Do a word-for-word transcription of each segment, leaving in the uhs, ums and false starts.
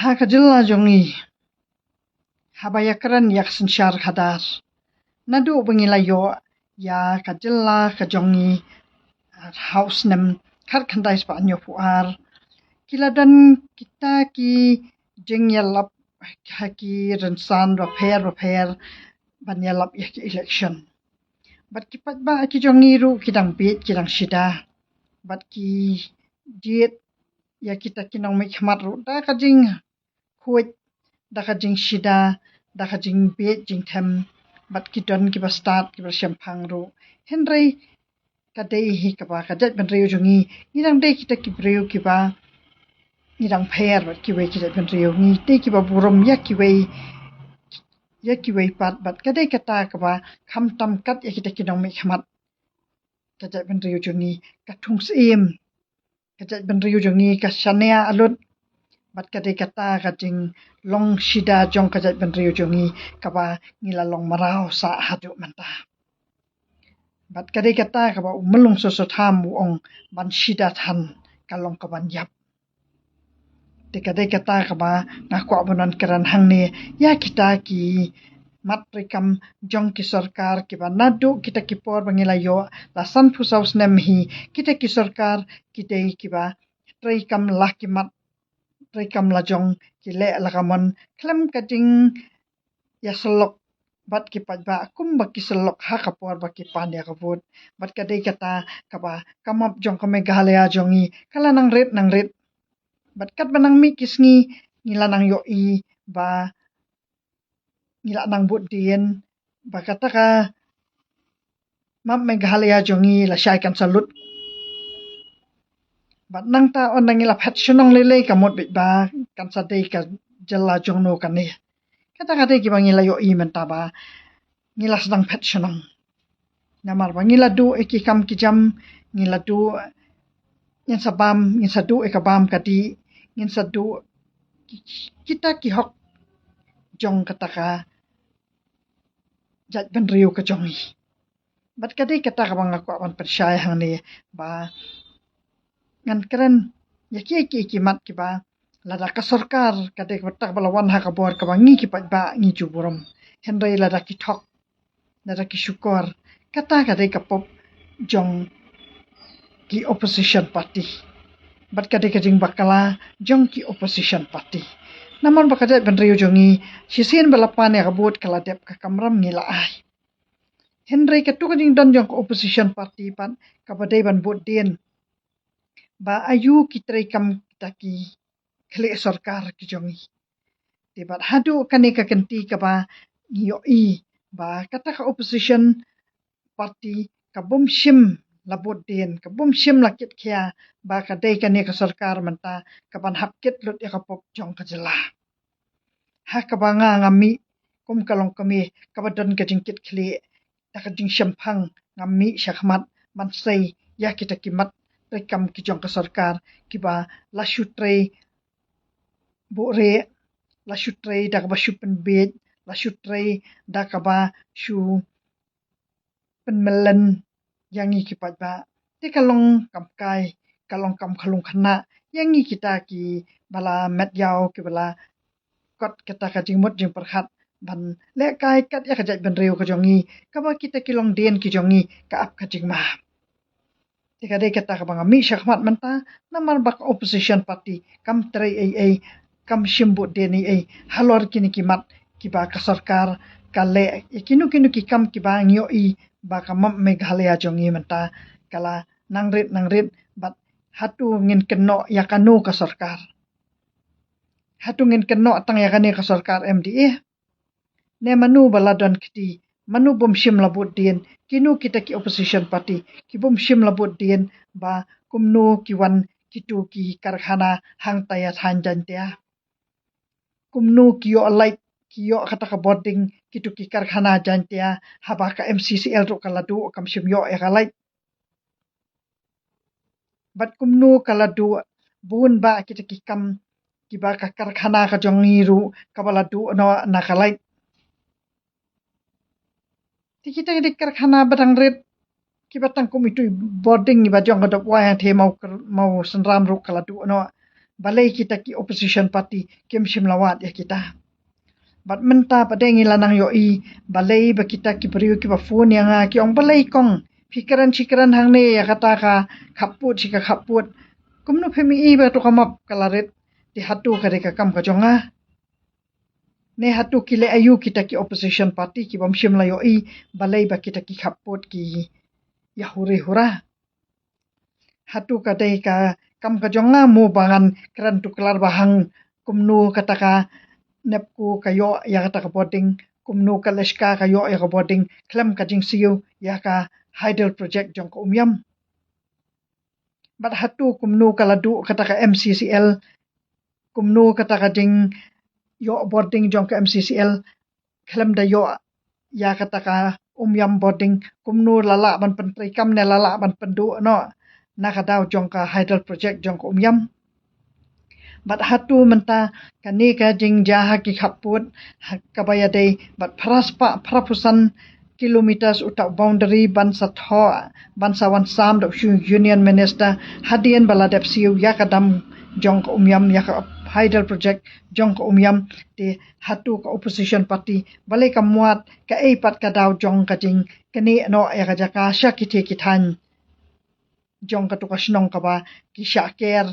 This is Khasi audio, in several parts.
Ha ka jylla jong ngi, haba ïakren ïa ka synshar khadar, naduh ba ngi la ïoh ïa ka jylla ka jong ngi, ha u snem khatkhyndai spah hynñiewphew ar, ki la don kita ki jingïalap ha ki rynsan bapher bapher ban ïalap ïa ki election. Bad ki paidbah ki jong ngi ruh ki dang bieit, ki dang shida. Bad ki jied ïa kita ki nongmihkhmat ruh da ka jingkhuid, da ka jingshida, da ka jingbieit jingthem. Bad ki don kiba stad, kiba shemphang ruh. Hynrei ka dei hi kaba ka jaitbynriew jong ngi, ngi dang dei kita ki briew kiba, ngi dang pher bad kiwei ki jaitbynriew, ngi dei kiba burom ïa kiwei, ïa kiwei pat. Bad ka dei kata kaba khamtam kat ïa kita ki nongmihkhmat, ka jaitbynriew jong ngi ka thung syiem, ka jaitbynriew jong ngi ka shaniah lut. Bad ka dei kata ka jinglong shida jong ka jaitbynriew jong ngi kaba ngi la long mraw sah haduh mynta. Bad ka dei kata kaba u Myllung Soso Tham u ong, ban shida than ka long kaban ïap. Te ka dei kata kaba nga kwah ban ong kren hangne ïa kita ki mat treikam jong ki sorkar kiba naduh kita ki por ba ngi la ïoh la sanphew saw snem hi, kita ki sorkar ki dei kiba treikam la ki mat treikam la jong, ki leh la ka mon khlem ka jingïasyllok bad ki paidbah kumba ki syllok ha ka por ba ki pan ïa ka vote. Bad ka dei kata kaba ka map jong ka Meghalaya jong ngi ka la nang rit nang rit. Bad katba nang mih ki sngi ngi la nang ïohi ba ngi la nang bud dien ba kata ka map Meghalaya jong ngi lashai kan sa lut. Bad nangta ynda ngi la phet shnong lei lei ka mut beit ba kan sa dei ka jylla jong no kane. Kata ka dei kiba ngi la ïohi mynta ba ngi la sdang phet shnong. Namar ba ngi la duh ïa ki kam ki jam, ngi la duh, ngin sa bam, ngin sa duh ïa ka bam ka dih, ngin sa duh ki-, kita ki hok jong kata ka jaitbynriew ka jong ngi. Bad ka dei kata kaba nga kwah ban pynshai hangne ba ngan kren ïa ki, ki, ki mat kiba lada ka sorkar ka dei kaba tak ba la wan ha ka bor kaba ngi ki paidbah ngi ju burom. Hynrei lada ki thok, lada ki shukor, kata ka dei ka pop jong ki opposition party. Bad ka dei ka jingbakla jong ki opposition party. Namar ba ka jaitbynriew jong ngi shisien ba la pan ïa ka vote ka la dep ka kamram ngi la ai. Hynrei katto ka jingdon jong ka opposition party pat kaba dei ban bud dien ba aïu ki treikam kita ki khlieh sorkar ki jong ngi. Te bad haduh kane ka kynti kaba ngi ïohi ba kata ka opposition party ka bym shym la bud dien, ka bym shym la kit khia ba ka dei kane ka sorkar mynta kaban hap kit lut ïa ka pop jong ka jylla. Ha kaba nga nga mih kum ka longkmie kaba don ka jingkit khlieh, da ka jingshemphang nga mih shakhmat ban sei ïa kita ki mat treikam ki jong ka sorkar kiba la shu trei buhrieh, la shu trei da kaba shu pynbiej, la shu trei da kaba shu pynmlien ïa ngi ki paidbah. Te ka long kam kai, ka long kam khlung khynnah ïa ngi kita kiba la met ïaw, kiba la kot kata ka jingmut jingpyrkhat ban lehkai kat ïa ka jaitbynriew ka jong ngi, kaba kita ki longdien ki jong ngi ka ap ka jingma. Te ka dei kata kaba nga mih shakhmat mynta, namar ba ka opposition party kam trei ei ei, kam shim bud dien ei ei halor kine ki mat kiba ka sorkar ka leh ïa kino kino ki kam kiba ngi ïohi ba ka map Meghalaya jong ngi mynta ka la nang rit nang rit. Bad hato ngin kynnoh ïa kano ka sorkar? Hato ngin kynnoh tang ïa kane ka sorkar M D A? Ne mano ba la don kti, mano bym shym la bud dien, kino kita ki opposition party ki bym shym la bud dien ba kumno ki wan kito ki karkhana hangta ïa thaiñ Jaiñtia? Kumno ki ïoh light, ki ïoh kata ka bording kito ki karkhana Jaiñtia, haba ka M C C L ruh ka la duh kam shym ïoh ïa ka light? Bad kumno ka la duh bun bah kita ki kam kiba ka karkhana ka jong ngi ruh kaba la duh noh na ka light? Te kita ki dei karkhana ba dang rit, kiba tang kum itu i bording iba jong ka Dopwai hangtei Maw Kyrwai, Mawsynram ruh ka la duh noh. balei kita ki opposition party kim shim la wad ïa kita. Bad mynta pat de ngi la nang ïohi balei ba kita ki briew kiba phone ïa nga ki ong, balei kong phi kren shi kren hangne ïa kata ka khappud shi ka khappud. Kumno phim i ba tu ka map ka la rit? Te hato ka dei ka kam ka jong nga? Ne hato ki leh aïu kita ki opposition party ki bym shym la ïohi balei ba kita ki khappud ki ïa huri hura? Hato ka dei ka kam ka jong nga mo ba ngan kren tuklar ba hang kumno kata ka NEEPCO ka ïoh ïa kata ka bording, kumno ka LESHKA ka ïoh ïa ka bording khlem ka jingsiew ïa ka hydel project jong ka Umiam? Bad hato kumno ka la duh kata ka MCCL, kumno kata ka jingïoh bording jong ka MCCL khlem da ïoh ïa kata ka Umiam bording, kumno la lah ban pyntreikam ne la lah ban pynduh noh na ka daw jong ka hydel project jong ka Umiam? Bad hato mynta kane ka jingjia ha ki khappud ha kaba ïadei bad phra spah phra phew san kilometers uta u boundary ban sa thoh ban sa wan sam da u shu Union Minister hadien ba la dep siew ïa ka dam jong ka Umiam, ïa ka hydel project jong ka Umiam? Te hato ka opposition party balei kam wad kaei pat ka daw jong ka jingknieh noh ïa ka jaka sha ki thie ki thaiñ jong katu ka shnong kaba ki shah ker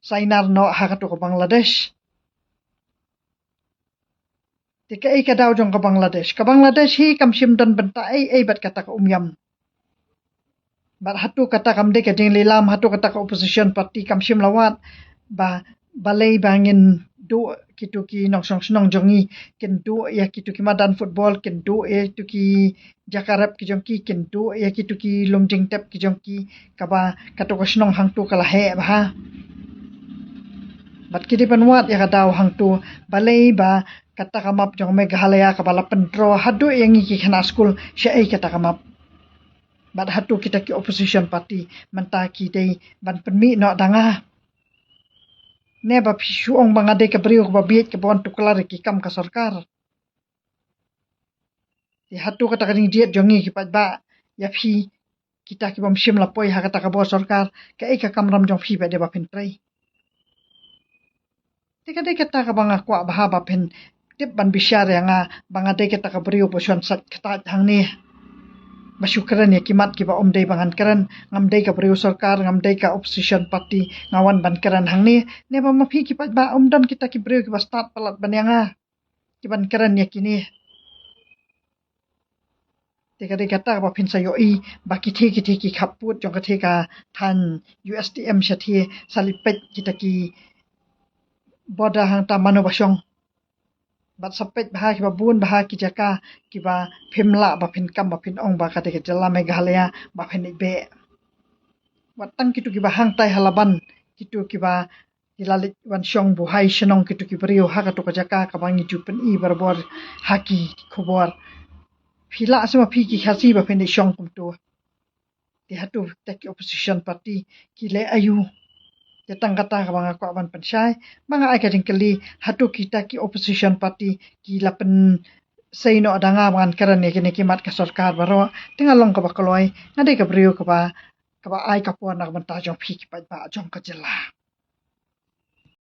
sainar noh ha katu ka Bangladesh? Te kaei ka daw jong ka Bangladesh? Ka Bangladesh hi kam shym don bynta ei ei bad kata ka Umiam. Bad hato kata kam dei ka jinglilam, hato kata ka opposition party kam shim la wad ba balei ba ngin duh kitu ki nongshong shnong jong ngi kin duh ïa kitu ki madan football, kin duh ïa kitu ki jaka rep ki jong ki, kin duh ïa kitu ki lum jingtep ki jong ki, kaba katu ka shnong hangtu ka la heh bha? Bad ki dei ban wad ïa ka daw hangtu, balei ba kata ka map jong Meghalaya kaba la pynthor haduh ïa ngi ki khynnah skul, shaei kata ka map? Bad hato kita ki opposition party mynta ki dei ban pynmih noh da nga? Ne ba phi shu ong ba nga dei ka briew kaba bieit kaba wan tuklar ïa ki kam ka sorkar? Te hato kata ka jingjied jong ngi ki paidbah ïa phi kita ki bym shim la poi ha kata ka bor sorkar, kaei ka kamram jong phi ba dei ba phin trei? Te ka dei kata kaba nga kwah bha ba phin tip ban bishar ïa nga ba nga dei kata ka briew ba shon sait kata hangne ba shu kren ïa ki mat kiba ym dei ba ngan kren. Ngam dei ka briew sorkar, ngam dei ka opposition party, nga wan ban kren hangne. Ne ba ma phi ki paidbah ym don kita ki briew kiba stad palat ban ïa nga kiban kren ïa kine. Te ka dei kata ba phin sa ïohi ba ki thie ki thie ki khappud jong ka thie ka thaiñ U S T M sha thie sa leit peit kita ki border hangta mano ba shong. Bad sa peit bha kiba bun bha ki jaka kiba phim lah ba phin kam ba phin ong ba ka dei ka jylla Meghalaya ba phin ïeit beh. Wat tang kitu kiba hangtai ha Laban, kitu kiba ki la leit wan shong buhai shnong kitu ki briew ha katu ka jaka kaba ngi ju pyni barabor ha ki khubor. Phi lah seh ma phi ki Khasi ba phin ïeit shong kumtu? Te hato kita ki opposition party ki leh aïu? Te tang kata kaba nga kwah ban pynshai, ba nga ai ka jingkylli, hato kita ki opposition party ki la pynsei noh da nga ba ngan kren ïa kine ki mat ka sorkar baroh? Te nga long kaba kloi, nga dei ka briew kaba, kaba ai ka por na ka bynta jong phi ki paidbah jong ka jylla.